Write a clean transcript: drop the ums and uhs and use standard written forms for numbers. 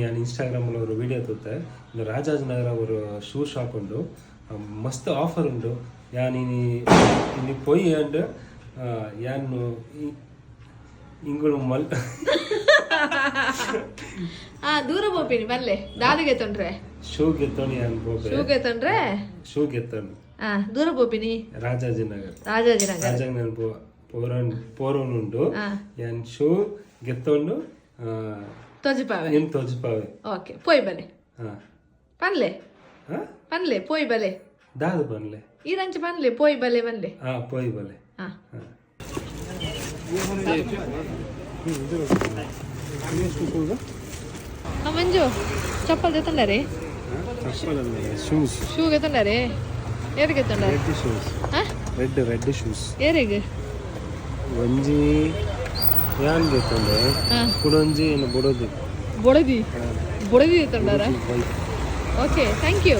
ಯಾನ್ ಇನ್ಸ್ಟಾಗ್ರಾಮ್ ಒಂದು ವಿಡಿಯೋ ತೂತೆ. ಇಂದು ರಾಜಾಜಿನಗರ ಒಂದು ಶೂ ಶಾಪ್ ಉಂಡು, ಮಸ್ತ್ ಆಫರ್ ಉಂಡು. ಯಾನ್ ಇನಿ ಇನಿ ಪೊಯ್ ಅಂಡ್ ಯಾನ್ ಇಂಗುಳು ಮಲ್ ಆ ದೂರ ಪೋಪಿನಿ ಬಲ್ಲೆ ದಾದಿಗೆ ತೊಂಡ್ರೆ. ಶೂ ಗೆತ್ತೊಂಡು ಯಾನ್ ಪೋಪೆ. ಶೂಗೆ ತೊಂಡ್ರೆ. ಶೂ ಗೆತ್ತೊಂಡು. ಆ ದೂರ ಪೋಪಿನಿ. ರಾಜಾಜಿನಗರ. ರಾಜಾಜಿನಗರ. ರಾಜಾಜಿನಗರ ಪೋರನ್ ಪೋರೋನುಂಡು. ಯಾನ್ ಶೂ ಗೆತ್ತೊಂಡು ತೋಜಿಪಾವೆ. ಏನ್ ತೋಜಿಪಾವೆ. ಓಕೆ, ಪೋಯ್ ಬಲೆ. ಹಾ. ಪನ್ಲೆ. ಹಾ. ಪನ್ಲೆ, ಪೋಯ್ ಬಲೆ. ದಾದ ಪನ್ಲೆ? ಈರಂಚ ಪನ್ಲೆ, ಪೋಯ್ ಬಲೆ ಬನ್ಲೆ. ಹಾ, ಪೋಯ್ ಬಲೆ. ಹಾ. ಹಾ ಮಂಜು, ಚಪ್ಪಲ್ ತೆತ್ತಂಡರೆ? ಶೂಸ್. ಶೂ ಗೆತ್ತಂಡರೆ? ಏರಿಗೆ ಗೆತ್ತಂಡರೆ? Red shoes. ಹಾ. Red red shoes. ಏರಿಗೆ? ಒಂಜಿ ಯಾನ್ ಗೆತ್ತೊಂಡೆ. ಕುಡೊಂಜಿ ಏನು ಬುಡೋದು. ಬೊಡದಿ, ಬೊಡದಿ ಗೆತ್ತಂಡಾರ. Okay, thank you.